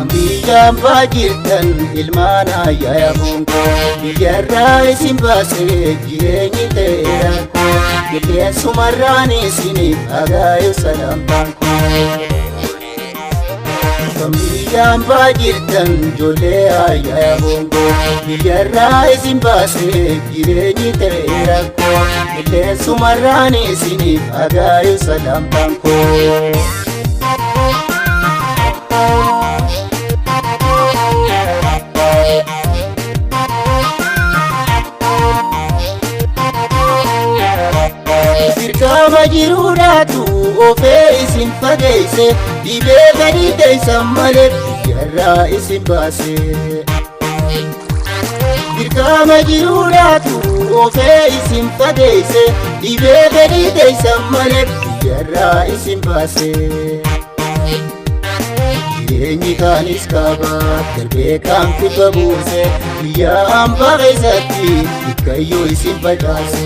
Kan biyyaan baajirtan ilmaan ayyaa bonkoo biyyarraa isin baasee jireenyi ta'eera qilleensumarraan isiniif agaayu salaamtaan koo. Kan biyyaan baajirtan ijoollee ayyaa bonkoo biyyarraa isin baasee jireenyi ta'eera qilleensumarraan isiniif agaayu salaamtaan koo. Dirqama jiruudhaatu ofee isin fageesse dhibee gadi teessan malee biyyarraa isin baase. Dirqama jiruudhaatu ofee isin fageesse dhibee gadi teessan malee biyyarraa isin baase. Jireenyi kaanis qaba darbee kaan kibba buuse biyya hambaa keessatti dikkayyoo isin facaase.